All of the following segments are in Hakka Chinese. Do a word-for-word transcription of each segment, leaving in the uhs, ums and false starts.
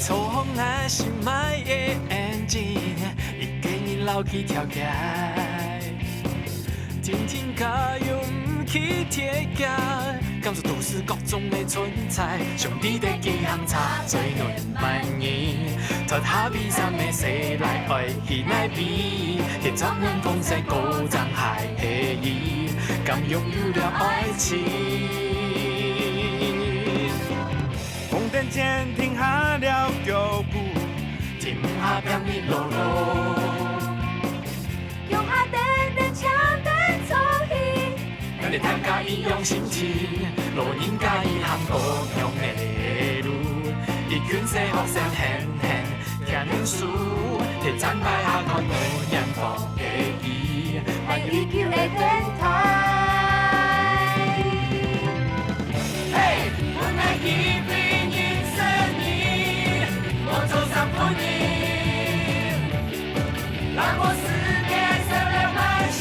坐紅眼心愛的眼睛，一个人老去跳街。天天加油毋去鐵架，感受都市各種的存在。兄弟的幾行差，最暖萬人。脫下悲傷的細賴，愛去哪比？鐵窗門風聲高漲，海黑夜，敢擁有了愛情？ 紅燈前停下了腳步，停下拼命路路。腳下等等，搶等坐去。咱大家一樣心情，老人家一行各樣的路。一群細學生輕輕牽手，鐵站牌下看多遠方的 愛地球的電台。嘿，分𠊎機會認識你，我做三分一，讓我世界燒了滿心，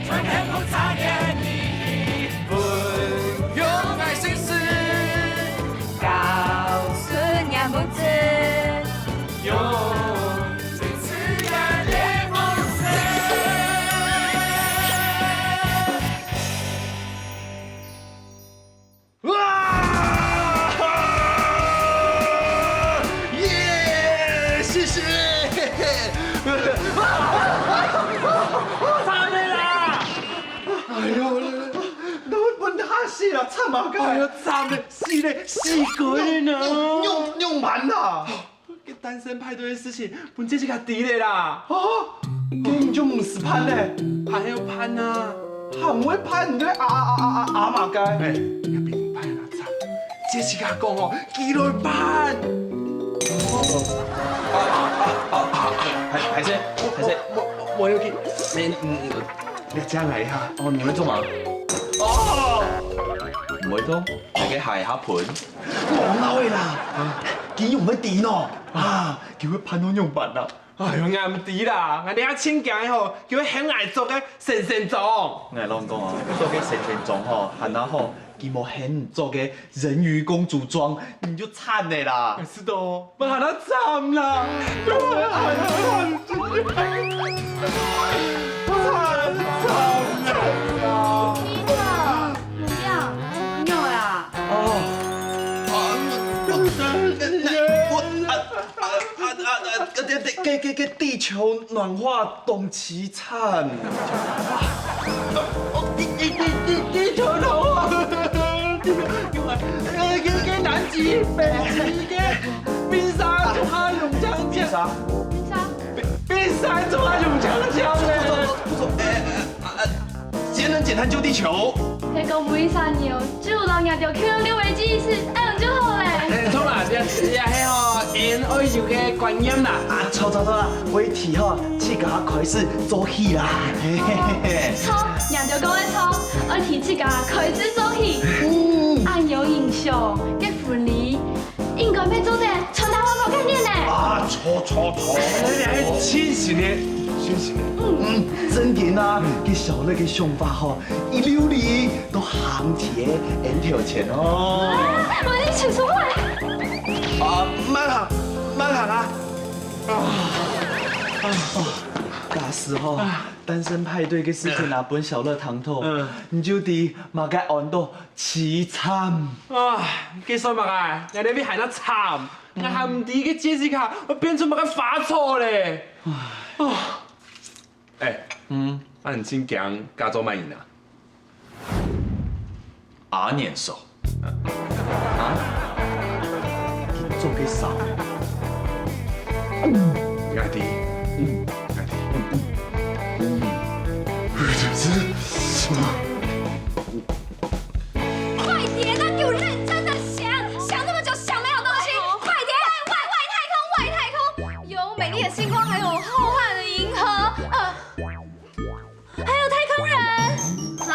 全天不差眼你，不用愛心事，告訴你不知。 哇！耶！謝謝！慘了啦！哎喲，都分他死了，慘啊！哎喲，慘了，死了，死鬼了呢！用用用滿啦！ 該單身派對个事情，分Jessica知了啦。哦，該你就毋使辦咧。辦係愛辦啊，辦毋會辦，你就啊啊啊啊啊麼个？哎，該邊辦啊，慘！Jessica講哦，佢來辦。哦，啊啊啊啊啊！還還係還係，無無無要緊。你你你，你借𠊎一下。哦，你會做麼？哦，毋會做，該个下一下盆。 無鬧个啦，佢仰會知呢？啊，佢會辦到仰般啊？哎喲，𠊎毋知啦，𠊎這下盡驚个吼，佢會喊𠊎著个神仙裝。𠊎摎你講啊，著个神仙裝吼，還較好，佢無喊你著个人魚公主裝，你就慘了啦。是的哦，無還較慘啦，又還較慘，慘慘慘慘啦！你好，怎麼樣？你有呀？ 哦，啊，我，啊，啊，啊，啊，啊，這，這，這，這地球暖化當悽慘。哦，地，地，地，地，地球暖化，地球暖化，呃，這，這南極、北極，這冰山，就怕融漿漿。冰山？冰，冰山，就怕融漿漿嘞。不錯，不錯，不錯，哎，哎，啊，啊， 節能減碳救地球。係講每儕人哦，就摎若兜共樣个危機意識，恁樣就好咧。哎，著啦，這，這係吼，人愛有个觀念啦。啊，著著著啦，愛提吼，自家開始做起啦。嘿嘿嘿嘿。著，若兜講个著，愛提自家開始做起。嗯。恁樣影響，該婚禮 應該愛做得穿搭外表概念呢。啊，著著著，這係盡新个，盡新个。嗯，正經啊，該小樂个想法吼，一流哩都行在𠊎頭前哦。啊，𠊎一定做得。啊，慢行，慢行啊！啊，啊，假使吼，單身派對个事情啊，分小樂聽著，嗯，你就知麼个安到 悽慘。啊，該算麼个？𠊎這位還較慘，𠊎還毋知該Jessica會變出麼个花草咧。唉。哦。哎，嗯，啊你盡驚嫁做麼人啊？阿年嫂。啊？佢做个啥？𠊎知，嗯，𠊎知。嗯。 快點啊，給我認真的想，想那麼久想沒有東西，快點！外外太空，外太空，有美麗的星光，還有浩瀚的銀河，呃，還有太空人啊！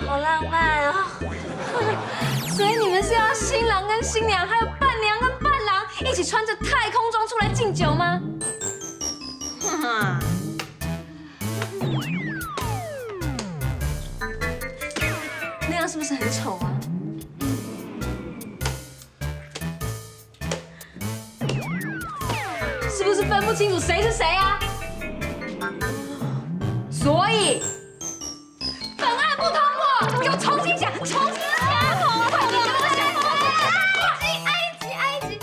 好浪漫哦！所以你們是要新郎跟新娘，還有伴娘跟伴郎一起穿著太空裝出來敬酒嗎？哼哼。 那樣是不是很醜啊？分不清楚谁是谁啊。所以，本案不通过，给我重新想，重新想，快点，给我想。埃及，埃及，埃及，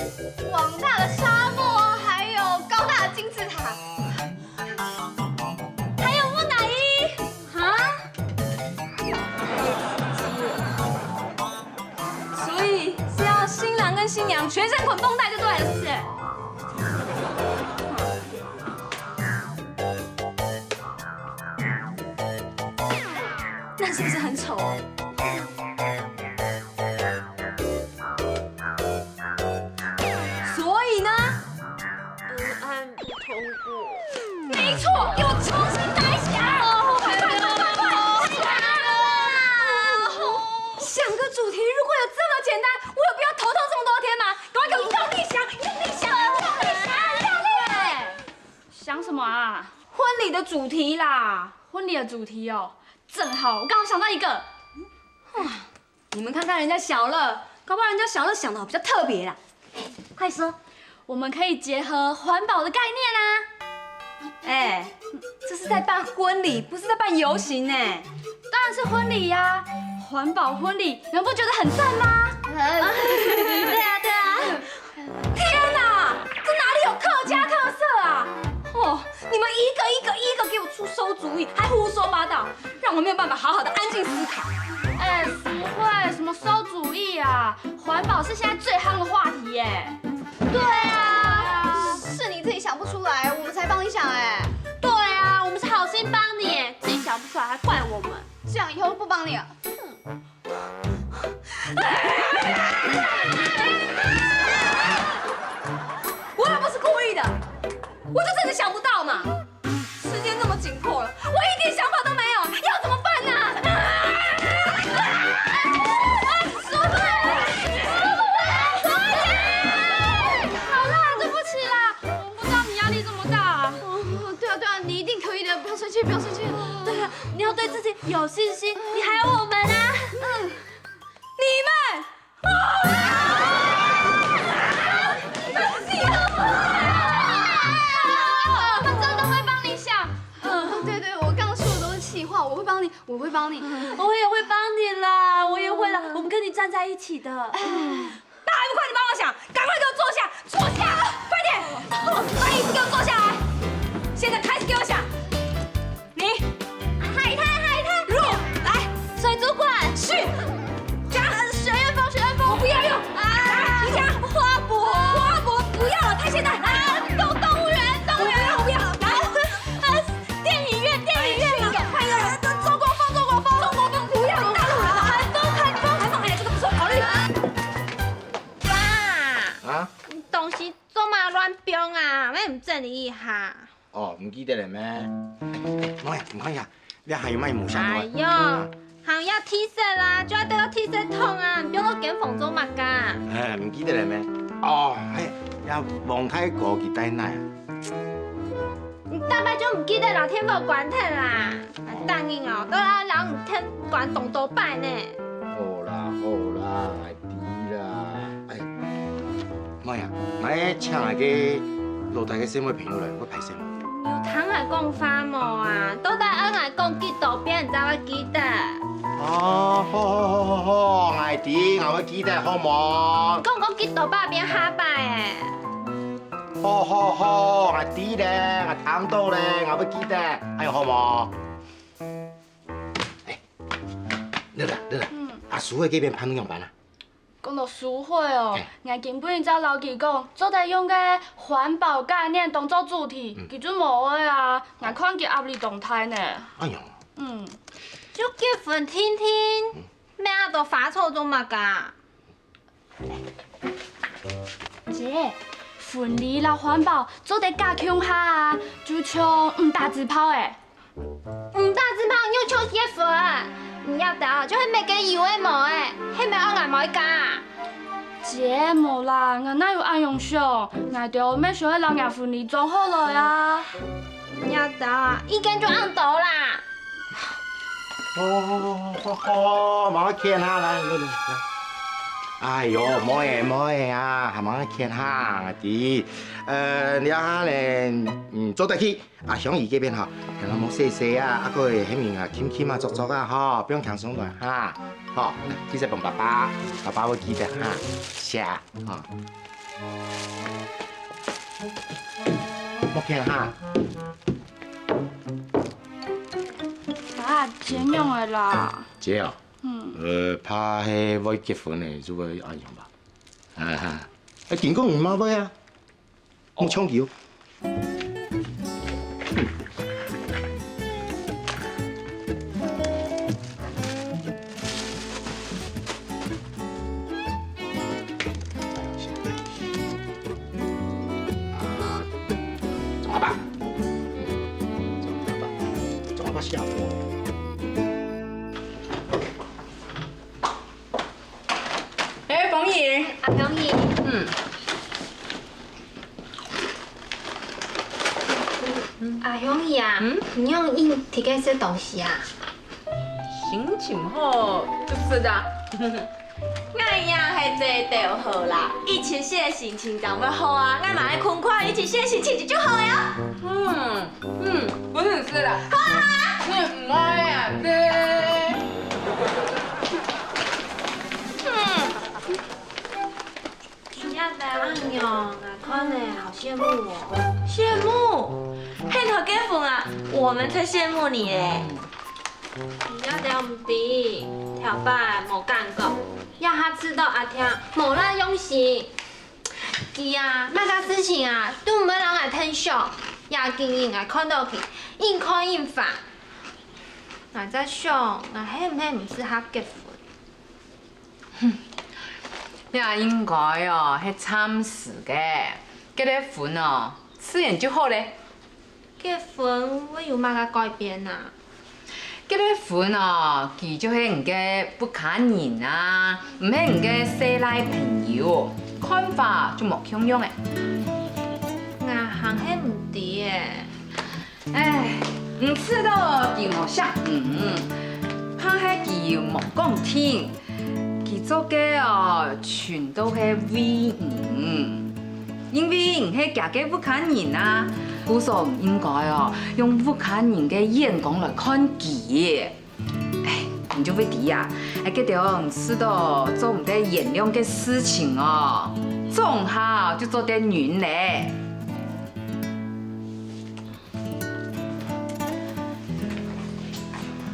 广大的沙漠，还有高大的金字塔，还有木乃伊。啊？所以是要新郎跟新娘全身捆绷带就对了，是不是？那是不是很丑？所以呢？嗯，按通过。没错，给我重新打一下！快快快快快！想个主题如果有这么简单，我有必要头痛这么多天吗？赶快给我用力想，用力想，用力想，用力！想什么啊？婚礼的主题啦。婚礼的主题哦，正好，我刚好想到一个。你们看看人家小乐，搞不好人家小乐想的比较特别啦。快说。我们可以结合环保的概念啊。哎，这是在办婚礼，不是在办游行呢。当然是婚礼呀，环保婚礼，你们不觉得很赞吗？对啊，对啊。天哪，这哪里有客家特色啊？哦，你们一个一个一个给我出馊主意，还胡说八道，让我没有办法好好的安静思考。哎，淑慧，什么馊主意啊？环保是现在最夯的话题耶。对啊，是你自己想不出来，我们才帮你想哎。对啊，我们是好心帮你耶，自己想不出来还怪我们。这样以后不帮你了。我又不是故意的，我就真的想不到嘛。时间这么紧迫了，我一点想法都没有，要怎么办呢？好啦，对不起啦，我不知道你压力这么大。对啊，对啊，你一定可以的，不要生气，不要生气。对啊，你要对自己有信心，你还有我们啊。嗯，你们。我们真的会帮你想。嗯，对对，我刚刚说的都是气话，我会帮你，我会帮你。我也会帮你啦，我也会啦，我们跟你站在一起的。那还不快点帮我想，赶快给我坐下，坐下，快点！把椅子给我坐下来，现在开始给我想。你，海滩，海滩，入，来，水族馆，去，讲，呃，学院风，学院风，我不要用，啊，你讲，花博，花博不要了，太现代，来，动动物园，动物园，我不要，我不要，来，呃，电影院，电影院嘛，快乐，中国风，中国风，中国风不要，大陆人，寒风，寒风，寒风，哎，这个不错，考虑。爸，啊？你东西做嘛乱放啊？还毋整理一下？哦，毋記得了咩？妹，你看一下，這還有賣無相同个？哎喲，還有T-shirt啦，就愛得到T-shirt桶啊，你放到間房做麼个？哎，毋記得了咩？哦，嘿，這王大哥佢帶來啊。 你逐擺就毋記得摎電火關忒啦？逐日哦，都愛摎你電關當多擺呢。好啦好啦，𠊎知啦。哎，妹啊，𠊎請𠊎个老弟个細妹朋友來，會歹勢無？有聽𠊎講話無啊？到底愛𠊎講幾多遍你才會記得？哦，好好好好好，𠊎知，𠊎會記得，好無？講講幾多百遍下擺欸？ 好好好，𠊎知咧，𠊎聽到咧，𠊎會記得，恁樣好無？哎，樂樂樂樂，嗯。啊，淑慧該片辦到仰般啊？講到淑慧哦，哎。𠊎今晡日正摎佢講，做得用該環保概念當做主題，嗯。佢就無愛啊。𠊎看佢壓力當大呢。哎喲。嗯。就結婚定定，嗯。買恁多花草做麼个啊？ 姐，婚禮摎環保做得加共下啊，就像毋打紙炮欸。毋打紙炮又像結婚，你這兜就係麼个有个無个，係毋係愛𠊎無愛加啊？姐，無啦，𠊎哪有恁樣想，𠊎兜乜想愛摎若婚禮裝好來啊。你這兜啊，意見就恁多啦。 好好好好好，慢慢牽哈，來來來來。哎喲，妹仔妹仔啊，還慢慢牽哈，知。呃，這下呢，嗯，做得去。阿香姨這片吼，看到無細細啊，啊，過後下面啊，輕輕啊，做做啊，吼，放輕鬆來哈。好，來，這隻分爸爸，爸爸會記得哈，寫哈。莫客氣哈。爸，恁樣个啦。這哦，嗯。呃，怕係會結婚个，就會恁樣吧。啊哈，哎，緊講你媽會啊。 莫搶佢哦。哎，鳳英。阿香姨。嗯。 阿香姨啊，嗯？你仰恁在該食東西啊？心情好就食啊。𠊎也係這兜好啦，一直食心情正會好啊，𠊎嘛愛睏睏，一直食心情就好了。嗯，嗯，不是你吃的。好啊，好啊。你很乖啊，對。嗯。 你這兜恁樣，𠊎看了好羨慕哦。羨慕？你都結婚啊，我們才羨慕你嘞。你這兜毋知，頭擺無感覺，這下知道阿聽無恁用心。佢啊，麼个事情啊，都毋會摎𠊎𢯭手，這幾日𠊎看到佢，緊看緊煩。𠊎在想，𠊎係毋係毋適合結婚？ 這應該哦，係暫時个，結了婚哦，自然就好咧。結婚會有麼个改變啊？結了婚哦，佢就係你个屋下人啊，毋係你个細賴朋友，看法就無共樣咧。𠊎還係毋知欸。 唉，毋知道佢無惜你，怕係佢又無講定。佢做个哦，全都係為你。因為你係厥个屋下人啊，故所毋應該哦，用屋下人个眼光來看佢。唉，你就會知啊，哎，該兜你試著做毋得原諒个事情哦，總下就做得忍咧。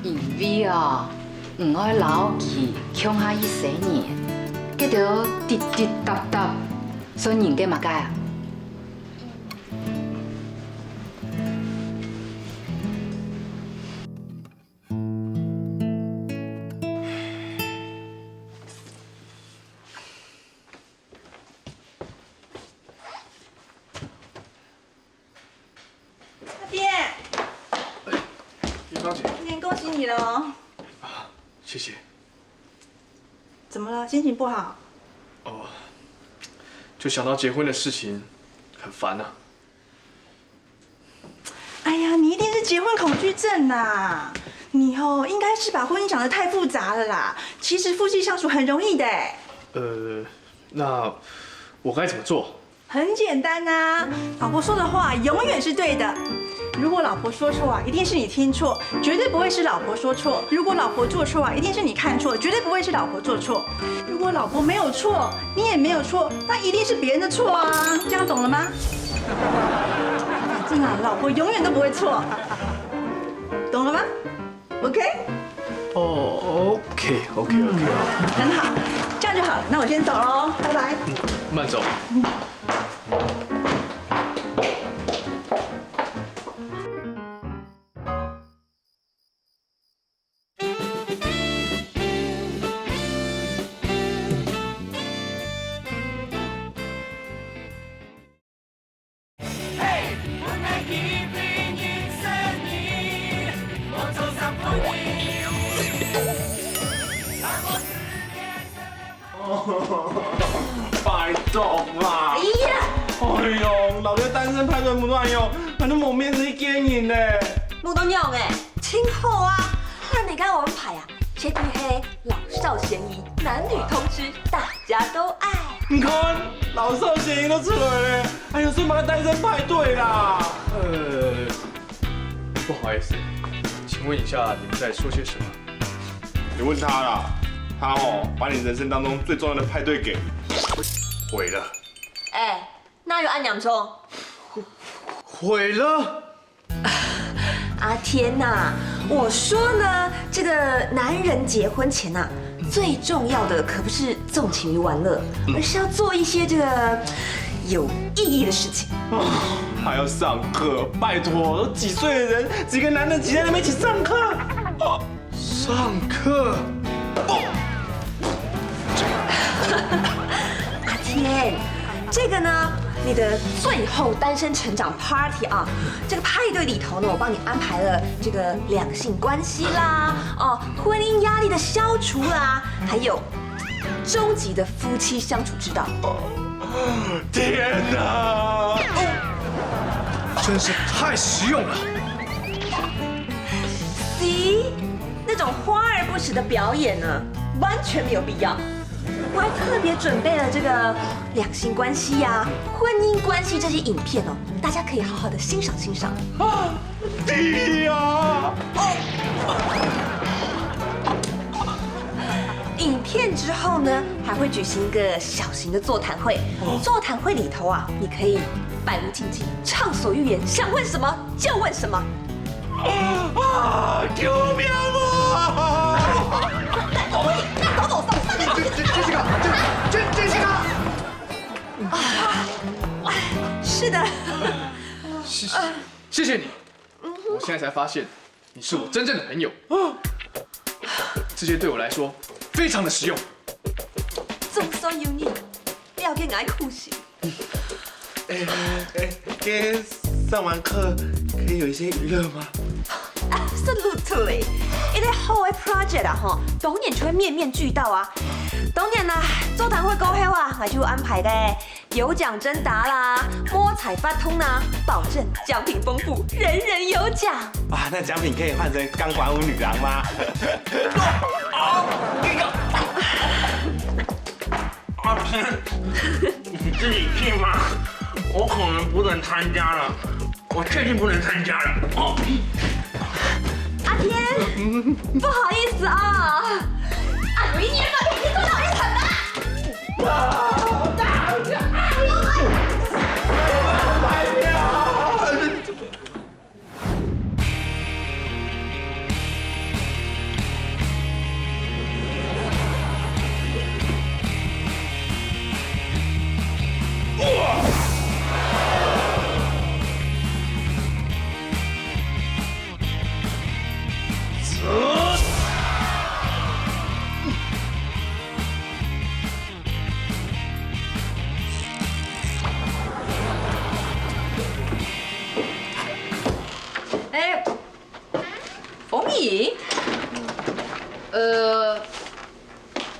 因為哦，你愛摎佢共下一世人，該兜滴滴答答，算人个麼个啊？阿爹，玉芳姐。今天恭喜你了哦。啊，谢谢。怎么了？心情不好？哦，就想到结婚的事情，很烦啊。哎呀，你一定是结婚恐惧症啦！你哦，应该是把婚姻想得太复杂了啦。其实夫妻相处很容易的欸。呃，那我该怎么做？ 很简单啊，老婆说的话永远是对的。如果老婆说错啊，一定是你听错，绝对不会是老婆说错。如果老婆做错啊，一定是你看错，绝对不会是老婆做错。如果老婆没有错，你也没有错，那一定是别人的错啊。这样懂了吗？反正啊，老婆永远都不会错，懂了吗？ OK？哦，OK，OK，OK。很好，这样就好了。那我先走喽，拜拜。慢走。拜託啦！哎呀！哎喲，老爹單身派對無卵用，反正無面子去見人呢。無卵用欸，真好啊！恁樣个安排啊，絕對係老少咸宜，男女通吃，大家都愛。你看，老少咸宜都出来了，还有什么单身派对啦？呃，不好意思，请问一下你们在说些什么？你问他啦，他哦，把你人生当中最重要的派对给毁了。哎，哪有恁严重？毁了？ 阿天呐，我说呢，这个男人结婚前呐，最重要的可不是纵情于玩乐，而是要做一些这个有意义的事情。还要上课，拜托，都几岁的人，几个男人挤在那边一起上课。上课？阿天，这个呢，你的最后单身成长 party 啊，这个派对里头呢，我帮你安排了这个两性关系啦，哦，婚姻压力的消除啦，还有终极的夫妻相处之道。天哪！真是太实用了。See，那种华而不实的表演呢，完全没有必要。我还特别准备了这个两性关系呀、婚姻关系这些影片哦，大家可以好好的欣赏欣赏。啊，对呀。影片之后呢，还会举行一个小型的座谈会。座谈会里头啊，你可以百无禁忌，畅所欲言，想问什么就问什么。 啊！救命啊！Jessica，Jessica，是的，谢谢谢谢你，我现在才发现你是我真正的朋友，这些对我来说非常的实用。总算有你，了解我个苦心。 哎，哎，今天上完课可以有一些娱乐吗？Absolutely，一个好的 project 啊，吼，當然就會面面俱到啊。當然啦，座談會過後啊，𠊎就安排个有獎徵答啦、摸彩發通啦，保證獎品豐富，人人有獎。啊，那獎品可以換成鋼管舞女郎嗎？啊，你个！ 阿天，你自己去吧，我可能不能参加了，我确定不能参加了。哦，阿天，不好意思啊，阿如意，你把东西做到一层吧。哎， 鳳儀？呃，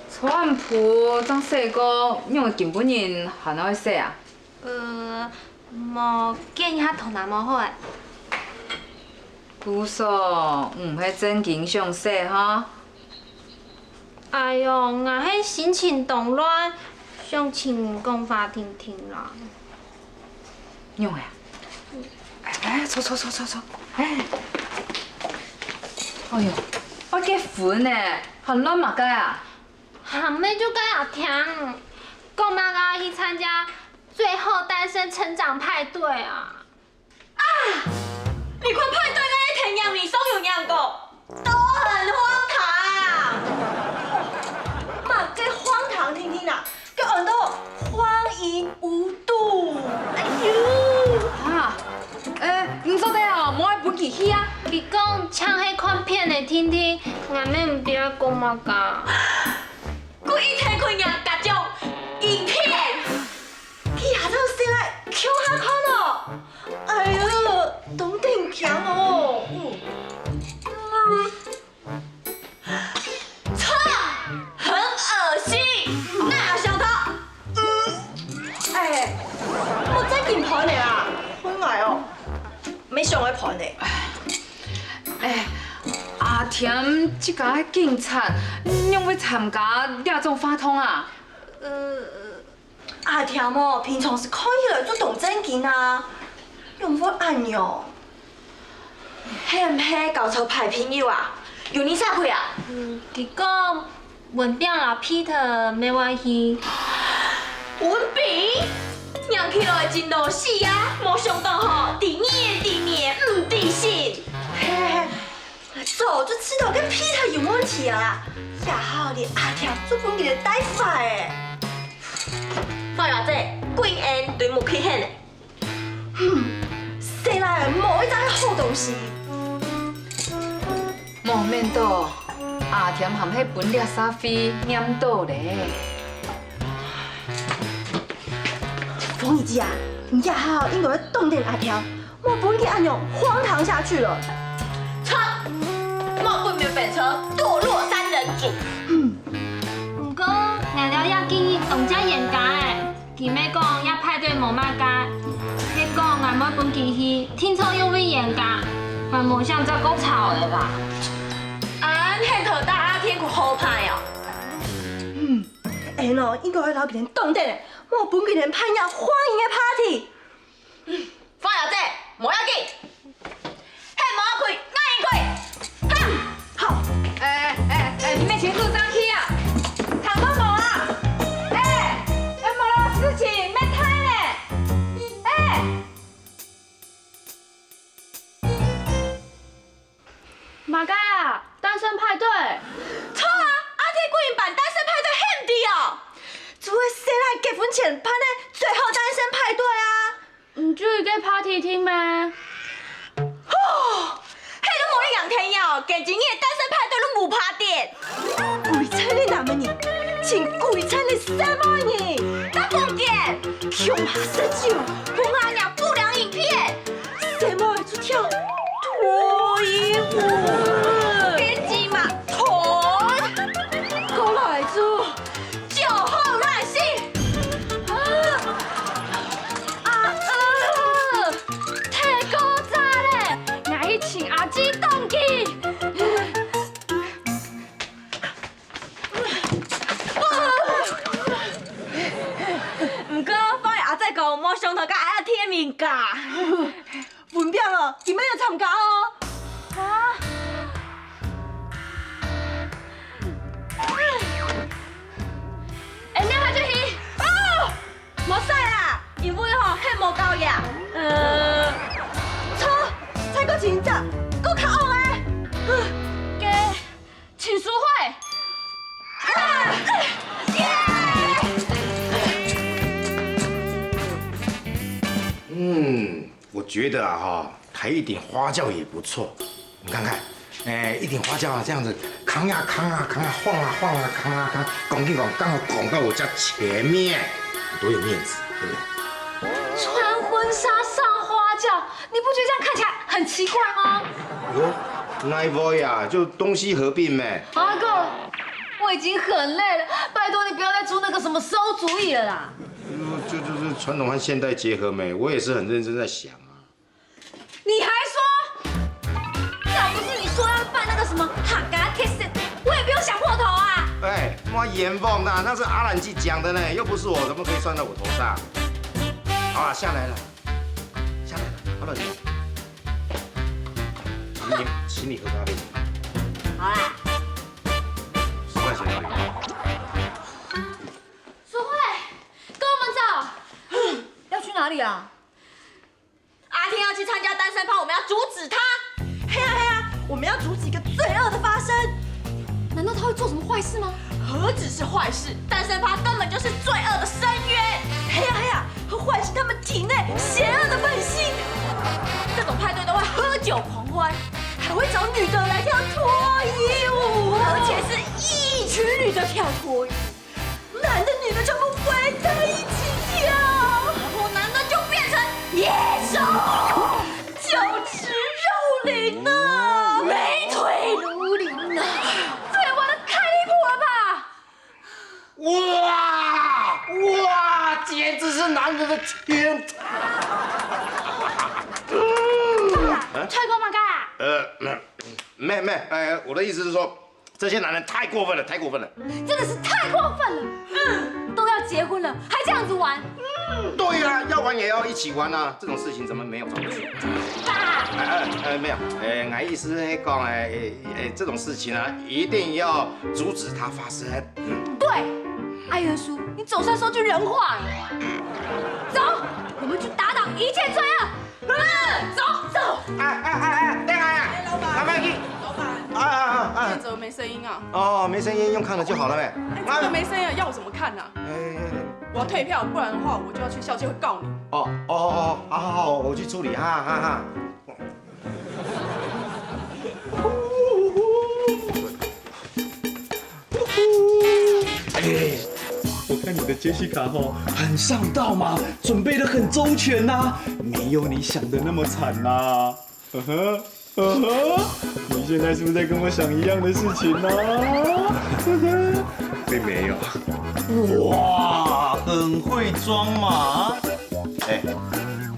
昨暗晡正洗過，仰會今晡日還愛洗啊？呃，無，見一下頭那無好欸。故所，毋係正經想洗哈？ 哎喲，𠊎係心情當亂，想尋人講話定定啦。仰仔啊？哎，哎，坐，坐，坐，坐，坐。哎。哎喲，愛結婚呢，還亂麼个啊？還吂就該下聽，講麼个去參加最後單身成長派對啊？ 啊！你看派對該个電影裡常有人講，都很荒唐。麼个荒唐定定啊，該安到荒淫無度。哎喲！啊，欸，毋做得哦，莫愛分佢去啊。佢講淨係看片个定定，𠊎乜毋知愛講麼个。 故意提開人家種影片，佢下晝先來共下看哦。哎喲，當得驚哦！嗯。操，很噁心，哪想到？嗯，哎，莫再緊盤了啦，分𠊎哦，乜想愛盤了。 哎，阿添自家係警察，仰會參加這種活動啊？呃，阿添哦，平常時看起來就當正經啊，仰會恁樣？係毋係交錯排朋友啊？有你啥氣啊？佢講文炳摎Peter乜會去。文炳，聽起來真老實啊！無想到吼，第二第二毋知心。嘿嘿嘿， 早就知道該Peter有問題啊！這下連阿添都分佢帶壞欸。芳玉姐，歸暗對目去現欸。哼，細賴無一隻好東西。無面到，阿添還係分這社會黏到咧。芳玉姐啊，你這下應該愛擋等阿添， 莫分佢恁樣荒唐下去了。錯，莫分佢變成墮落三人組。毋過，𠊎兜這經營當加嚴格欸，佢乜講這派對無麼个，係講𠊎會分佢去，定著又會嚴格，還無想再過吵了啦。恁係討到阿添个好牌哦。嗯，恁樣應該愛摎佢兜擋等欸，莫分佢兜辦這歡迎个party。 芳玉姐，無要緊，係無愛開，𠊎應開。哈！好。欸欸欸，你兜全部轉去啊！聽著無啊？欸，欸，無啦，事情免大咧。欸！ 麼个啊？單身派對？著啊，阿添歸暗辦單身派對係毋著哦！就係細賴結婚前辦个最後單身派對啊！毋就一個party廳咩？吼，係都無你仰聽哦，今晡日个單身派對都無party。 鬼才个男人，盡鬼才个細妹人，大風間，共下食酒，共下看不良影片，細妹就跳脫衣舞，雞雞嘛動，過來就酒後亂性。啊，啊，啊，太古早咧，𠊎去尋阿姊擋佢。 毋過，芳玉阿姊講，無想到該阿添个面啊。文炳哦，佢乜有參加哦。啊？恁樣𠊎就去。哦，無使啦，因為吼，係無夠額。呃，著，再過尋隻，閣較惡个。該 請收回。嗯，我覺得啊，哈，開一頂花轎也不錯。你看看，哎，一頂花轎啊，這樣子扛呀扛啊扛啊，晃啊晃啊，扛啊扛，扛去扛，剛好扛到我家前面，多有面子，對不對？穿婚紗上花轎， 你不覺得這樣看起來很奇怪嗎？喲，哪會啊，就東西合併咩。阿哥，我已經很累了，拜託你不要再出那個什麼餿主意了啦。就，就，就是傳統和現代結合咩，我也是很認真在想啊。你還說？要不是你說要辦那個什麼客家特色，我也不用想破頭啊。哎，莫冤枉啦，那是阿蘭姐講的呢，又不是我，怎麼可以算到我頭上？好啦，下來了。 下來了，好了，請你，請你喝咖啡。好啦。十塊錢而已。淑慧，跟我們走。要去哪裡啊？阿添要去參加單身趴，我們要阻止他。嘿啊嘿啊，我們要阻止一個罪惡的發生。難道他會做什麼壞事嗎？ 何止是壞事，單身趴根本就是罪惡的深淵。嘿呀嘿呀，會喚醒他們體內邪惡的本性。這種派對都會喝酒狂歡，還會找女的來跳脫衣舞，而且是一群女的跳脫衣舞，男的女的全部圍在一起跳，然後男的就變成野獸，酒池肉林啊，美腿如林啊，这也玩得太离谱了吧！ 哇哇，簡直是男人的天堂！太過分了吧！呃，沒沒沒，哎，我的意思是說，這些男人太過分了，太過分了。真的是太過分了！嗯，都要結婚了，还这样子玩？对呀，要玩也要一起玩啊，这种事情怎么没有搞清楚？爸，哎哎哎，没有，哎，我意思是讲，哎哎哎，这种事情啊，一定要阻止它发生。对，阿元叔，你总算说句人话了。走，我们去打倒一切罪恶。嗯，走走。哎哎哎哎，等一下呀，哎，老板，老板你，老板，啊啊啊啊怎么没声音啊？哦，没声音，用看的就好了呗。哎，真的没声音了，要我怎么看呢？哎哎我要退票，不然的话我就要去校庆会告你。哦哦哦，好好好，我去处理，哈哈哈。哎，我看你的杰西卡吼很上道嘛，准备的很周全呐、没有你想的那么惨呐、嗯哼，嗯哼，你现在是不是在跟我想一样的事情呢、并没有。哇，很会装嘛！哎，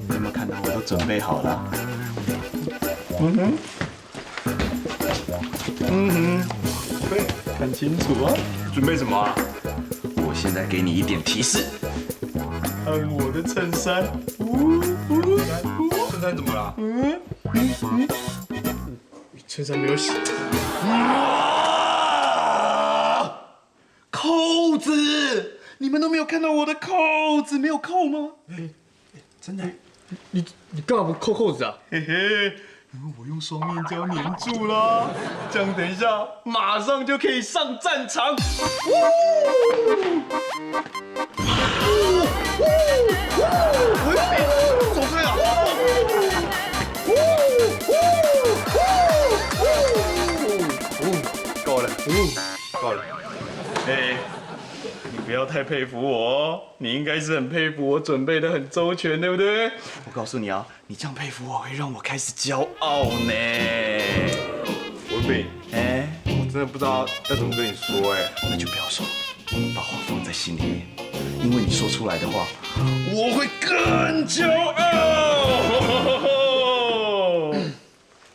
你有没有看到我都准备好了？嗯哼。 嗯哼，对，看清楚啊！准备什么啊？我现在给你一点提示。看我的衬衫，呜呜呜！衬衫怎么了？嗯嗯嗯，衬衫没有洗。啊！扣子，你们都没有看到我的扣子，没有扣吗？真的？你你干嘛不扣扣子啊？嘿嘿，因为我用双面胶黏住了，这样等一下马上就可以上战场。走开啊！够了，够了。哎，你不要太佩服我哦。 你应该是很佩服我准备的很周全，对不对？我告诉你啊，你这样佩服我会让我开始骄傲呢。文斌，哎，我真的不知道要怎么跟你说哎。那就不要说，把话放在心里面，因为你说出来的话，我会更骄傲。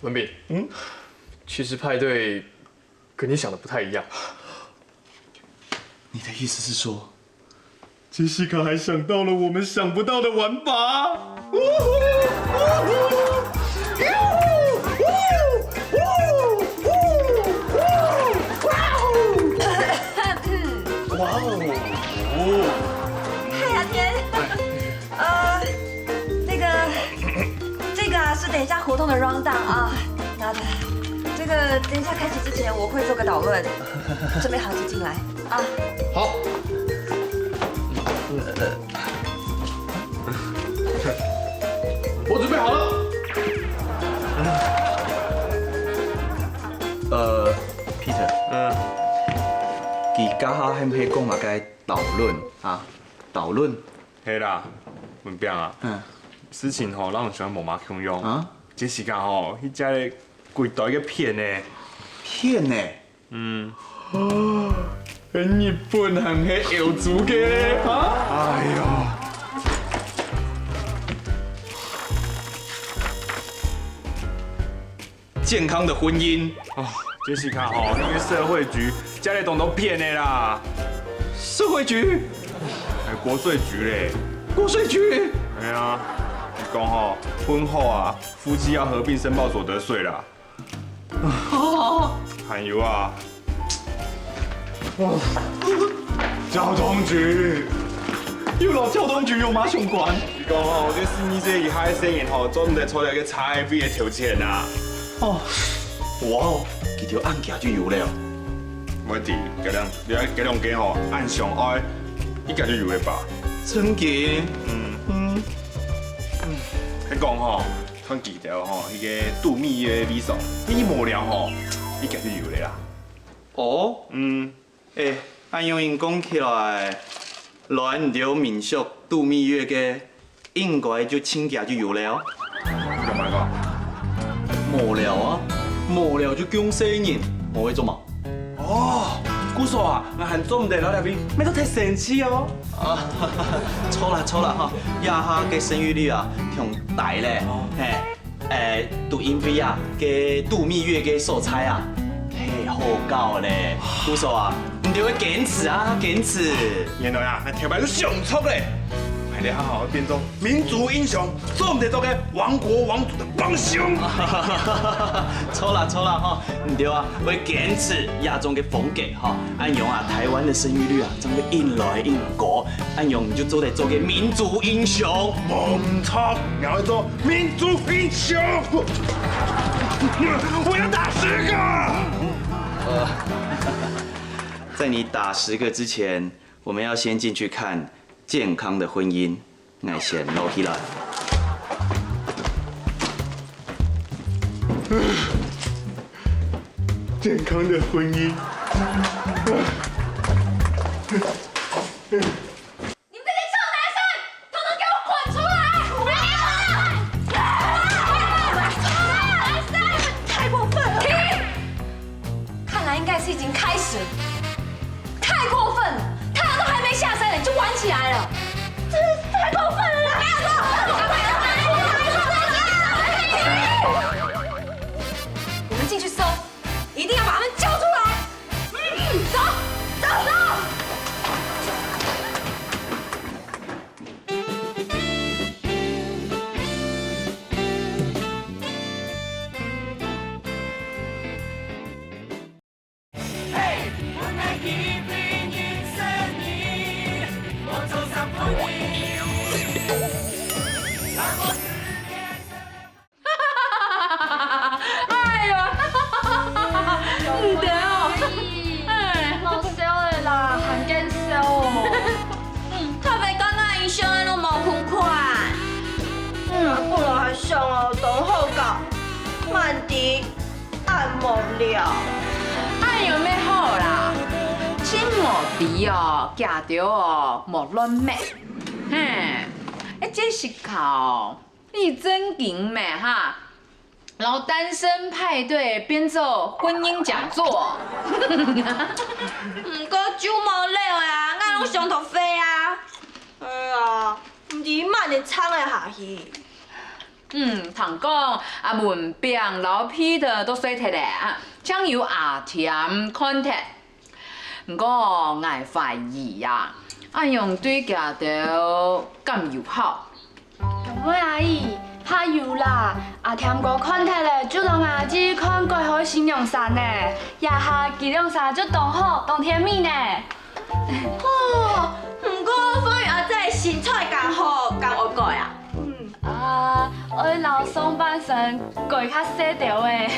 文斌，嗯，其实派对跟你想的不太一样。你的意思是说，杰西卡还想到了我们想不到的玩法？哇哦！嗨呀天，呃，那个，这个啊是等一下活动的 round down 啊，拿的。这个等一下开始之前，我会做个导论，准备好就进来啊。好，我准备好了。呃，Peter，嗯，佢家下係毋係講麼个導論啊？導論？係啦，文炳啊，嗯，事情吼，讓人想無嘛共樣啊。這時間吼，一隻鬼袋个騙呢，騙呢？嗯，係日本還係歐洲个咧？啊？哎喲！ 健康的婚姻。哦，Jessica吼，因為社會局，家裡當多騙的啦。社會局？哎，國稅局咧。國稅局？哎呀，你講吼，婚後啊，夫妻要合併申報所得稅啦。還有啊，交通局，又老交通局有馬上管。你講吼，這十二歲以下个細人吼，做毋得坐這个車費个頭前啊。 哦，哇哦，佢條案件就有了。我知，這兩，這兩間吼，按上愛，一家就有了吧？真个？嗯嗯嗯，你講吼，像佢兜吼，一個度蜜月visa，一無聊吼，一家就有了啦。哦，嗯。 哎，恁樣講起來，來你兜民宿度蜜月个，應該就親家就有了。你講麼个？無聊啊，無聊就降細人，無會做嘛？哦，故所啊，𠊎還做毋得了，這位，乜都太生氣哦。啊，錯啦錯啦哈，這下个生育率啊，忒低咧，嘿。 誒，都因為啊，个度蜜月个所在啊，忒好搞咧。故所啊，毋你愛堅持啊，堅持。原來啊，𠊎頭擺就想錯咧。𠊎這下好好變做民族英雄，做毋得做个亡國王族个幫兇。著啦，著啦吼，毋對啊，愛堅持這種个風格吼，恁樣啊，臺灣个生育率啊，正會越來越高，恁樣你就做得做个民族英雄。無毋著，𠊎愛做民族英雄。我要打十個。呃，在你打十個之前，我們要先進去看健康的婚姻。 𠊎先落去啦。健康的婚姻。你們這些臭男生，統統給我滾出來！滾出來！臭男生，太過分了！停！看來應該是已經開始了。 太過分了！太陽都還沒下山呢，你就玩起來了！這太過分了啦！太過分了！我們進去搜，一定要把他們揪出來！嗯，走，走，走！哎喲，毋得哦！哎，莫笑了啦，還見笑哦。嗯，特別講到醫生都無空看。嗯，本來還想哦，當好搞，慢啲。 恁無聊。恁樣乜好啦，真無知哦，驚著哦，莫亂搣。嘿，哎，Jessica哦，你正經咩哈？摎單身派對變做婚姻講座。毋過就無聊啊，𠊎攏想到飛啊。哎呀，毋知慢點唱个下去。 嗯，聽講阿文炳摎Peter都睡忒咧，啊，淨有阿添看忒。毋過𠊎懷疑啊，恁樣對佢兜敢有效？楊妹阿姨，怕有啦，阿添哥看忒咧，就摎𠊎去看改好新娘衫呢。這下佢兩儕就當好，當甜蜜呢。 哦，毋過鳳玉阿姊身材恁好，敢愛改啊？嗯，啊，愛摎上半身改較細兜仔。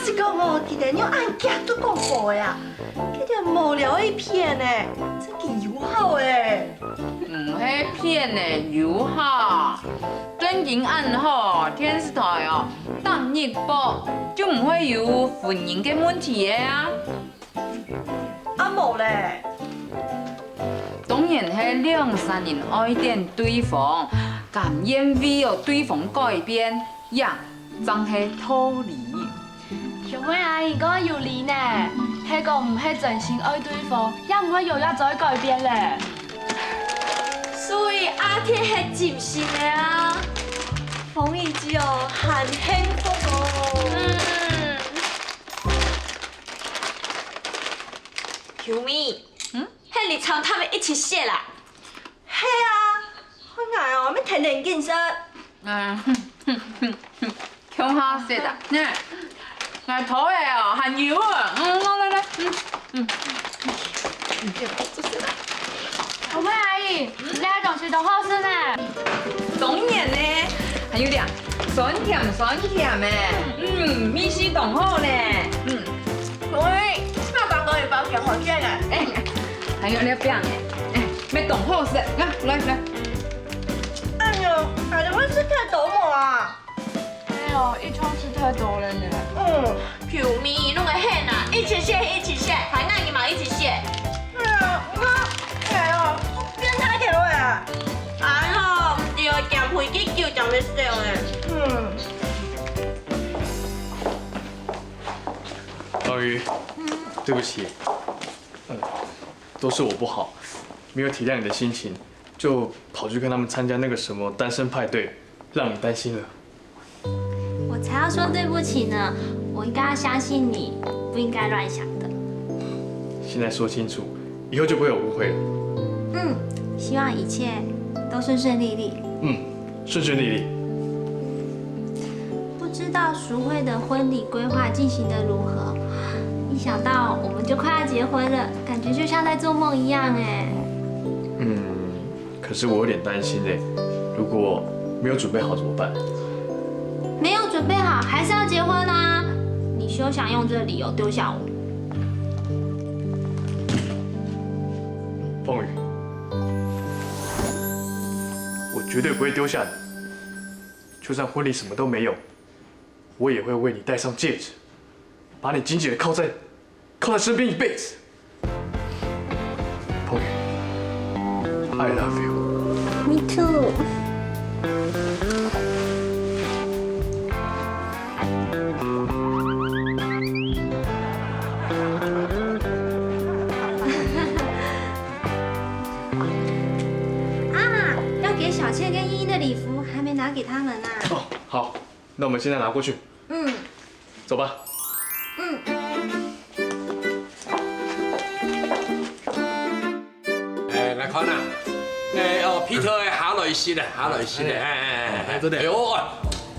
是講哦，佢兜仰恁遽就改好个啊？佢兜無聊一片呢，正經有效欸。 毋係騙个，有效。正經恁好，電視台哦，逐日播，就毋會有婚姻个問題个啊。啊無咧？當然係兩儕人愛等對方，甘願為著對方改變，呀，正係道理。 小妹阿姨講有理呢，係講毋係真心愛對方，也毋會有這種改變咧。所以阿鐵係真心个啊，鳳玉姊哦，還幸福哦。嗯。球迷，嗯，係你參透个一七四啦。係啊，𠊎哦，乜天天緊食。嗯。 共下食啊，呢，𠊎討个哦，還有啊，嗯，來來來，嗯嗯。小妹阿姨，你个東西當好食呢。當然呢，還有點酸甜酸甜个，嗯，味緒當好呢，嗯。喂，那剛剛有包甜甜圈呢。哎，還有那餅呢，哎，乜當好食，啊，來來。哎喲，還會食忒多無啊？ 哎喲，一餐食忒多了呢。嗯，球迷，你个喊啊，一七四，一七四，還愛你嘛一七四。哎呀，我，哎呀，變態个話啊。哎喲，毋對，減肥幾久減得少呢。嗯。老于，对不起，嗯，都是我不好，没有体谅你的心情，就跑去跟他们参加那个什么单身派对，让你担心了。我才要说对不起呢，我应该要相信你。不应该乱想的。现在说清楚，以后就不会有误会了。嗯，希望一切都顺顺利利。嗯，顺顺利利。不知道淑慧的婚礼规划进行得如何？一想到我们就快要结婚了，感觉就像在做梦一样哎。嗯，可是我有点担心哎，如果没有准备好怎么办？没有准备好，还是要结婚啊！你休想用这个理由丢下我。凤宇，我绝对不会丢下你，就算婚礼什么都没有，我也会为你戴上戒指，把你紧紧的靠在靠在身边一辈子。凤宇，I love you。 Me too。啊，要给小倩跟依依的礼服还没拿给他们呢。哦，好，那我们现在拿过去。嗯走吧。嗯。哎，来看啊，哎哦，Peter，哎，下來一息咧，下來一息咧，哎哎哎，哎，做得哎呦，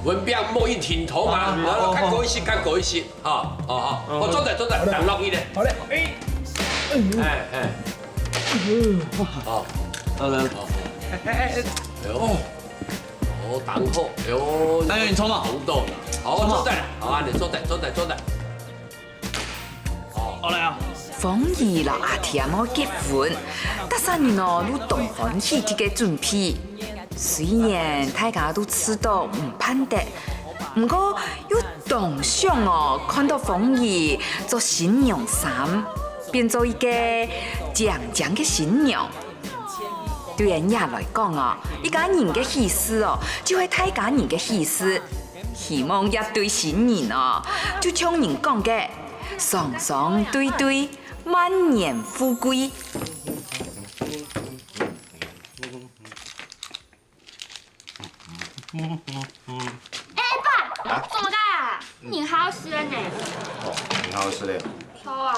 文炳莫一停頭嘛，啊然後較高一息，較高一息，哈，哦哦，哦，做得做得，等落去咧，好嘞，哎，哎哎，哦，好的，哎呦，哦，當好，哎呦，哎呦，你衝嘛紅豆了，好，做得了，好啊，你做得做得做得，哦。好来啊。鳳儀摎阿添哦結婚，逐儕人哦都當歡喜這个準備。雖然大家都試著毋盼得，毋過又當想哦看著鳳儀著新娘衫，變做一个靚靚个新娘。對恩雅來講哦，一家人个喜事哦，就係大家人个喜事。希望這對新人哦，就像人講个，雙雙對對， 萬年富貴。哎，爸，怎么啦？你好好吃的呢。哦，你好好吃的。好啊，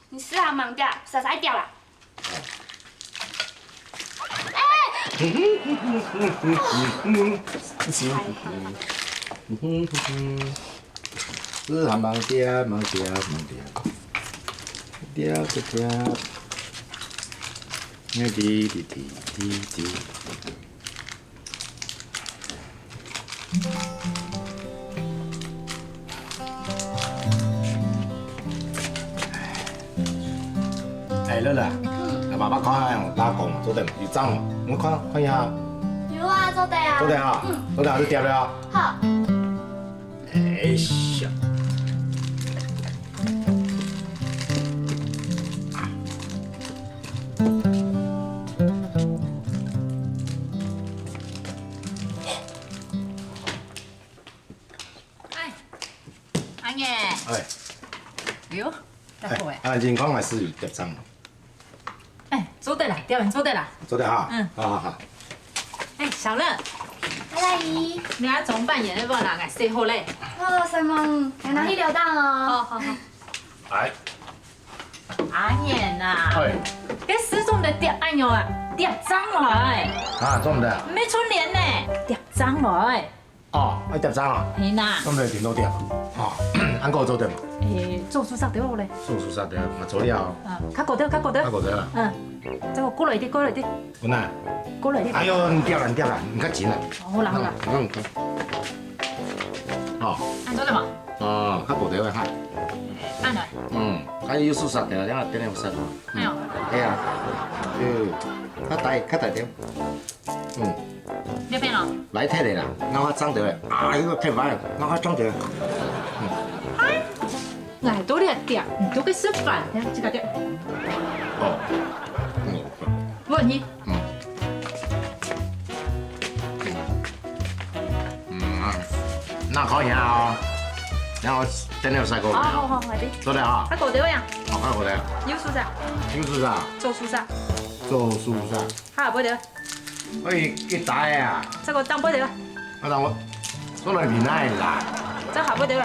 你食啊，忙掉，傻傻掉啦。哎，是還忙掉，忙掉，忙掉，掉掉掉，那滴滴滴滴滴。哎，樂樂，來爸爸看下，拉弓做得無？有張無？我看看一下。有啊，做得啊。做得啊，做得啊，就掉了啊。好。哎呀。哎，阿燕，哎，哎呦，大哥哎，啊，人講還係有疊張。哎，做得啦，表演做得啦。做得哈。嗯好好好。哎，小樂，阿姨，你愛裝扮演員無啦？𠊎洗好咧。哦，什麼？還拿去了當哦。好好好。哎，阿燕呐，哎，該時鐘个碟按樣啊，疊張來，啊，做毋得啊。毋係春聯呢，疊張來。哦，愛疊張啊。係呐，做毋得點到疊啊。哦，恁个做得嘛。誒，做出色對無咧？做出色个，嘛做了。啊，較高點，較高點較。高點啊。嗯，再過來一點，過來一點，有哪？過來一點。哎呦，你掉了，你掉了，你較緊啊。哦，好啦好啦。嗯，嗯。哦，按做得無？哦，較高點个哈。按來。嗯，啊，有收煞个，你看，等下有煞个。哎呦，哎呀，嗯，較大，較大點。嗯，這邊哦。來，忒个啦，𠊎較張个，啊，這个忒歪，𠊎較張个。哎，來到這點，你都該食飯，這個點。哦，嗯，問你，嗯。嗯，啊，那可以啊，然後等下有煞个。好好好，快點。做得啊，較高點呀，好，較高點。有收煞，有收煞？做收煞，做收煞。下背點，哎，幾大啊？再過當背點，啊，等我，做來面來啦。再下背點，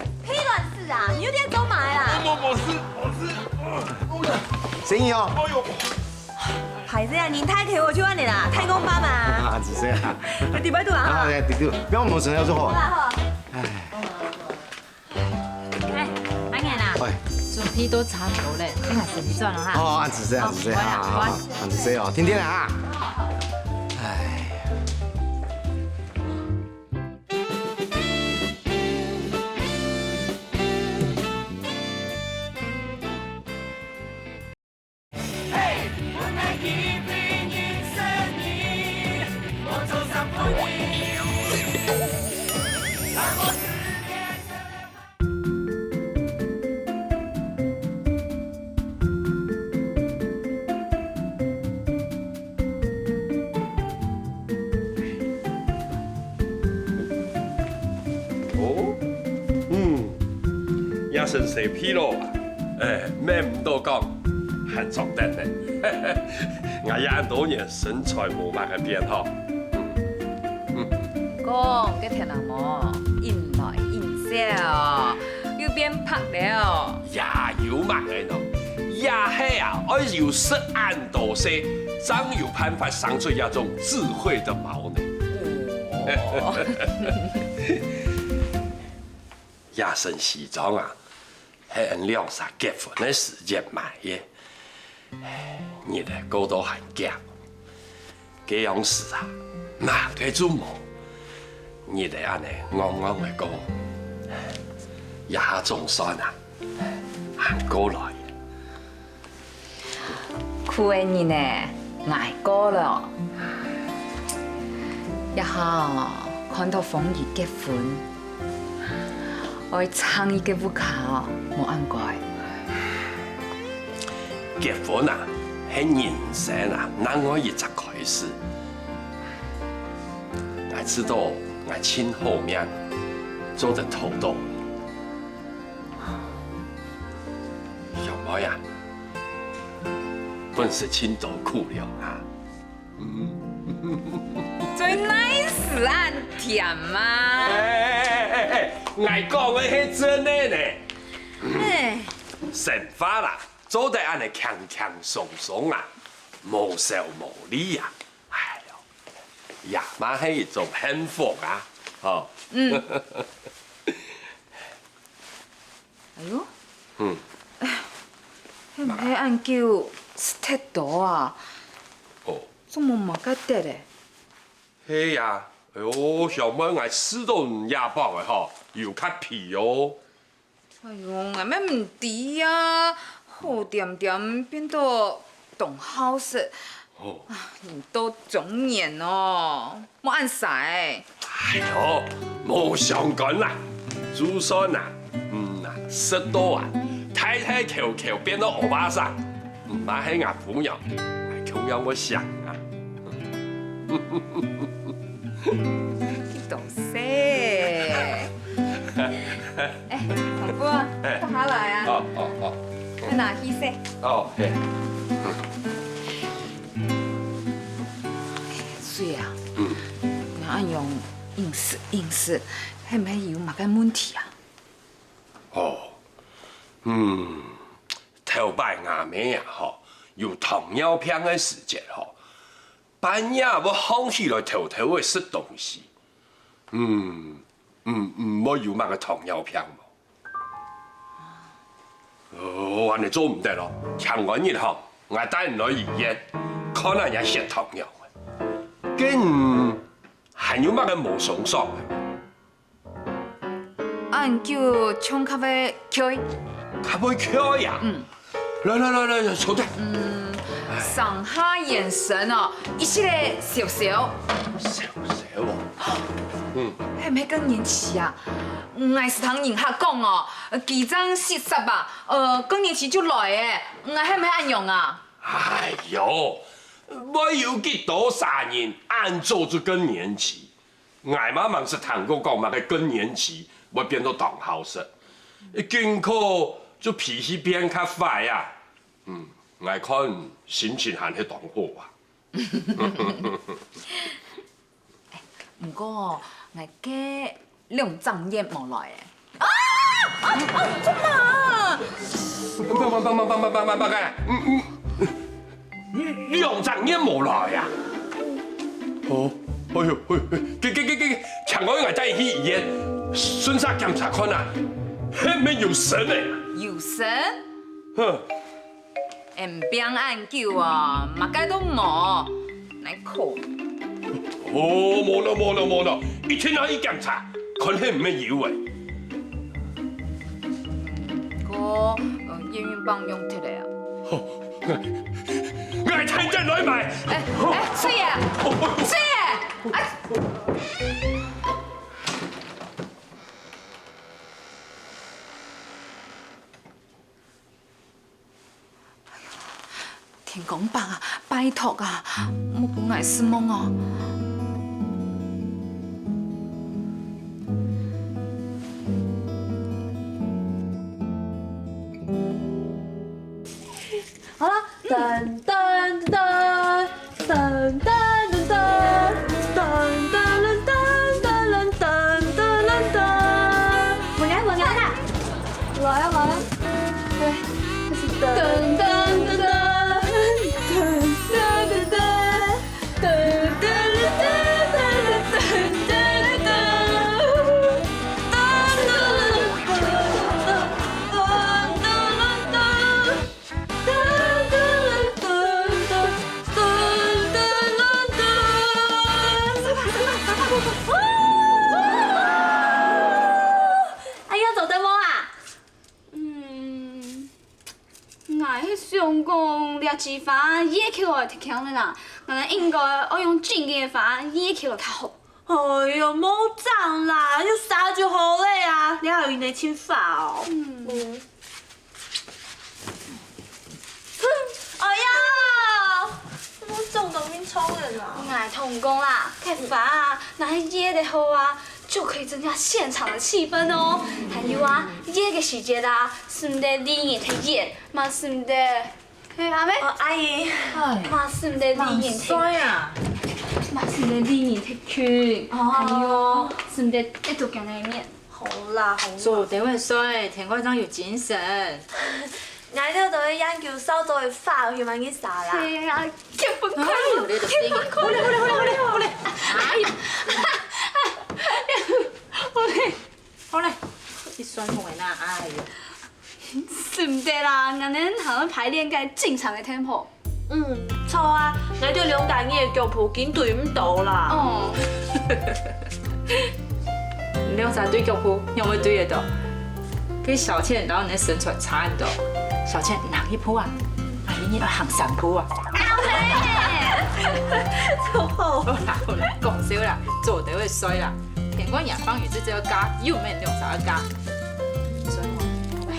屁卵事啊！你有在做麼个啦？我我是我是，生意哦。哎呦，歹勢啊，人太客氣就恁樣啦，太空爸嘛。啊，是這樣啊。禮拜六啊。啊，對對，不要我們神要做好。好啦好。哎，阿年啊，喂，準備都差不多了，你還是你轉了哈。哦，啊，是這樣，是這樣，好，好，好，啊，是這樣哦，天天來啊。哎。 哦，嗯，這身勢疲勞啊，哎，免毋多講，還著得呢。𠊎這恁多年身材無麼个變化。講，該天啊無，緊來緊瘦，又變白了。 也有麼个呢？也係啊，愛有食恁多歲，正有辦法生出這種智慧的毛呢。哦。這身西裝啊，係𫣆兩儕結婚个時節買个，日仔過到還遽。 該央時啊，麼个就無。日仔恁呢戇戇仔過，這下總算啊，行過來。苦个日仔，𠊎過了。這下哦，看著鳳儀結婚， 愛撐一個屋下哦，無恁該。結婚啊，係人生啊，另外一隻開始。𠊎知著𠊎盡好命，做得討著你。小妹啊，本是盡多苦了啊！ 最nice恁甜嘛！哎哎哎哎，𠊎講个係真个呢。哎，生活啦，做得恁呢輕輕鬆鬆啊，無愁無慮啊。哎喲，也嘛係一種幸福啊，吼。嗯。 哎喲，嗯，係毋係恁久食忒多啊？哦，做麼个無麼个得咧？係啊，哎喲，小妹𠊎食著你這包仔吼，有較肥哦。哎喲，𠊎乜毋知啊，好恬恬變到當好食。哦，啊，人到中年哦， 莫恁衰。哎喲，無相干啦，就算啊，嗯啊，食到啊，大大箍箍變到歐巴桑，毋嘛係吾餔娘，𠊎共樣會想啊。幾多歲？哎，同步啊，哎。放下來啊。哦哦哦。快拿去洗。哦，嘿。 水啊，嗯。你恁樣飲食飲食，係毋係有麼个問題啊？哦，嗯，頭擺吾姆啊吼，有糖尿病个時節吼，半夜會䟘起來偷偷仔食東西。嗯，嗯，嗯，會有麼个糖尿病無？ 哦，恁呢做毋得咯，請安日吼，𠊎帶你來醫院，看下若血糖仰仔。該你還有麼个無爽爽个？恁久像較會𤸁。較會𤸁啊？嗯。來來來來，坐等。嗯，上下眼神哦，一息仔笑笑。笑笑哦。嗯。係毋係更年期啊？𠊎係聽人客講哦，佢正四十啊，呃，更年期就來咧，𠊎係毋係恁樣啊？哎喲，會有幾多儕人恁早就更年期？ 𠊎嘛吂識聽過講麼个更年期會變到當好食，一經過就脾氣變較壞啊。嗯，𠊎看心情還係當好啊。毋過，𠊎个兩隻月無來咧。啊！啊！啊！做麼？不不不不不不不不不，嗯嗯。 兩隻月無來啊？哦，哎喲，哎，哎，緊緊緊緊，請𠊎帶去醫院，順續檢查看啊，係毋係有身呢？有身？哼，𠊎病恁久啊，麼个都無，哪可？哦，無咯無咯無咯，一定愛去檢查，看係毋係有个。 哥，呃，驗孕棒用忒了啊。吼，𠊎，𠊎趁轉來買。哎，哎，水爺，水爺，哎。 天公伯啊，拜託啊，莫分𠊎失望哦。好了，噔噔噔噔，噔噔噔噔，噔噔噔噔噔噔噔噔噔。我来，我来啦。来啊，来啊。对，就是噔噔噔噔，噔噔噔噔。 哎呀，做得無啊？ 嗯，𠊎係想講這枝花挖起來忒輕了啦，𠊎等應該愛用正經个花挖起來較好。哎喲，莫整啦，有沙就好了啊，這下有人來清花哦。嗯。嗯。哎呀，莫種到恁重了啦。𠊎同你講啦，該花啊，拿去挖个好啊， 就可以增加現場的氣氛哦。還有啊，挖个時節啊，使毋得離人忒遠，嘛使毋得，嘿，阿妹，哦，阿姨，嘛使毋得離人忒，嘛使毋得離人忒近，哦，還有，使毋得一直行在面。好啦，好啦。做得會睡，天光正有精神。 𠊎兜都愛研究掃帚个花去買个沙啦。係啊，結婚快樂，結婚快樂。好咧，好咧，好咧，好咧，好咧，好咧，好咧，好咧，你算好个啦，哎喲，使毋得啦，𠊎等還愛排練該正常个tempo。嗯，著啊，𠊎兜兩儕人个腳步緊追毋到啦。哦。 你兩儕追腳步，仰會追得到？該小倩摎你个身材差恁多。小倩行一步啊，阿姨你愛行三步啊。好啦好啦，講笑啦，做得會睡啦。天光夜放雨，這隻愛加，又毋係兩儕愛加。所以嘛，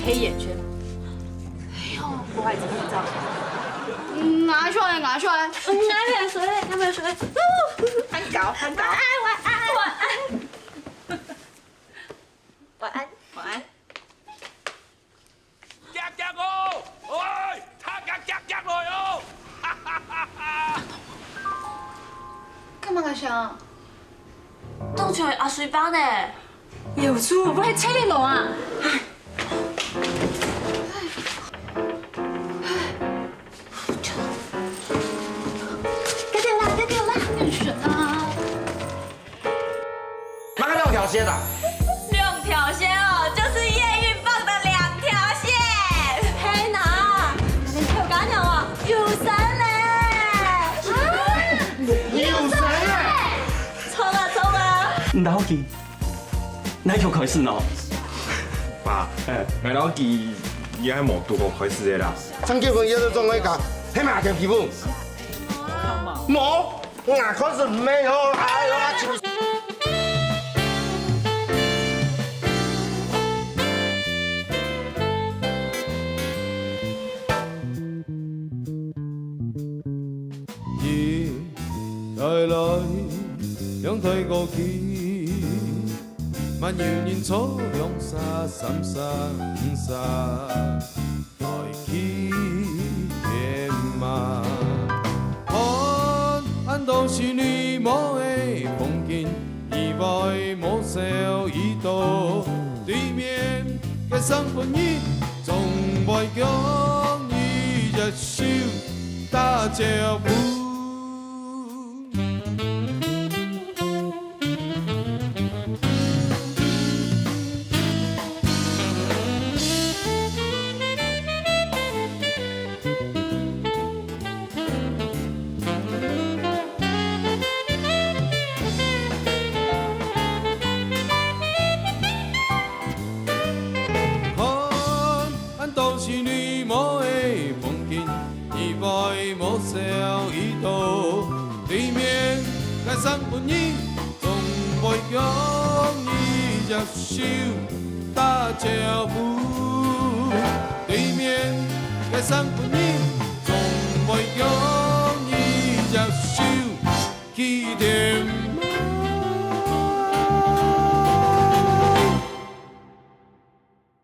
黑眼圈。 哎喲，我還真緊張。嗯，𠊎出來，𠊎出來。嗯，𠊎也睡，𠊎也睡。很高，很高。晚安，晚安，晚安。晚安。晚安。夾夾哦！喂，大家夾夾來哦！哈哈哈哈！幹嘛，阿香？當像阿水爸呢。 有事，𠊎係七里路啊。該條啦，該條啦。你選啊。麼个兩條線啊？兩條線哦，就是驗孕棒的兩條線。嘿哪，你偷看了啊？有神嘞！啊，有神嘞！衝啊衝啊！你到底 哪條開始呢？爸，哎，𠊎摎佢佢還無堵好開始个啦。張建宏也是中了一個，係嘛？點皮膚？無，我開始沒有，哎呦，啊，就一台來，兩台過去，還有人坐兩儕、三儕、五儕，來去天嘛。看，恁多心內無个風景，以為無少已到，對面个生份人，總會共你一手打招呼。 看，恁多心內無个風景，以為無少已到，對面个生份人，總會共你一手打招呼。對面个生份人，總會共